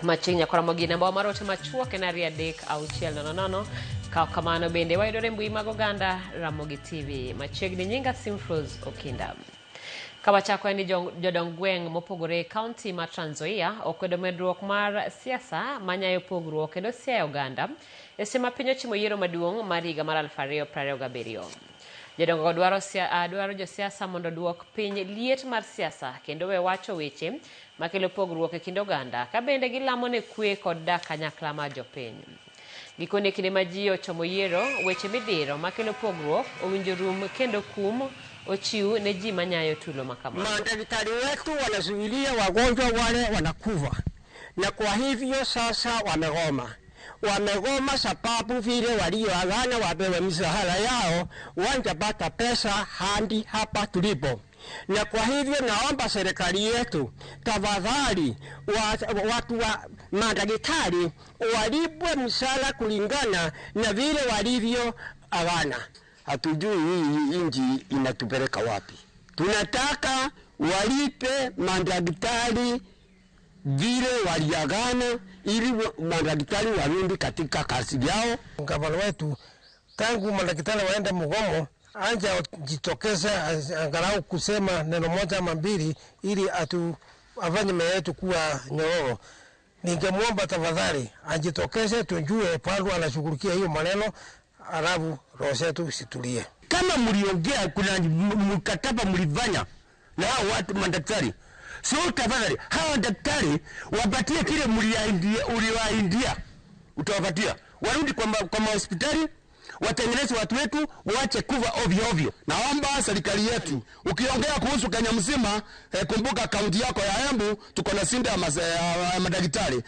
Machiegni nyakora mogi namba wa mar ote machuok en 23600. Ka kamano bende wayudore e mbui mag oganda Ramogi TV. Machiegni nyinga Simfrose Okinda. Ka wachako en ni jodong gweng' mopogore e kaunti ma Trans Nzoia okwedo medruok mar siasa manyayo pogruok kendo siayo oganda e seche ma piny ochimo yiero maduong' mar higa mar 2027. Jodongogo dwaro, dwaro josiasa mondo oduok piny liet mar siasa kendo we wacho weche makelo pogruok e kind oganda ka bende gilamo ne kwe kod dak kanyakla mar jopiny. Gikone kinde ma ji ochomo yiero, weche midhiro makelo pogruok owinjo rum kendo kum ochiw ne ji manyayo tulo ma kamago. Madaktari wetu wanazuilia wagonjwa wale wanakufa, na kwa hivyo sasa wamegoma. Wamegoma sababu vile walioagana wapewe mishahara yao wajapata pesa hadi hapa tulipo. Na kwa hivyo naomba serikali yetu tafadhali, watu wa madaktari walipwe mshahara kulingana na vile walivyoagana. Hatujui hii nchi inatupeleka wapi. Tunataka walipe madaktari vile waliagana, ili madaktari warudi katika kazi yao. Gavana wetu tangu madaktari waende mgomo anja jitokeze angalau kusema neno moja ama mbili ili atu afanye mioyo yetu kuwa nyororo. Ningemwomba tafadhali ajitokeze tujue pale anashughulikia hiyo maneno, alafu roho zetu situlie. Kama mliongea kuna mkataba mlifanya na hao watu madaktari, so tafadhali hawa daktari wapatie kile uliwaindia, utawapatia warudi kwa mahospitali watengeneze watu wetu, waache kufa ovyo ovyo. Naomba serikali yetu, ukiongea kuhusu Kenya mzima, kumbuka kaunti yako ya Embu tuko na shinda ya madaktari.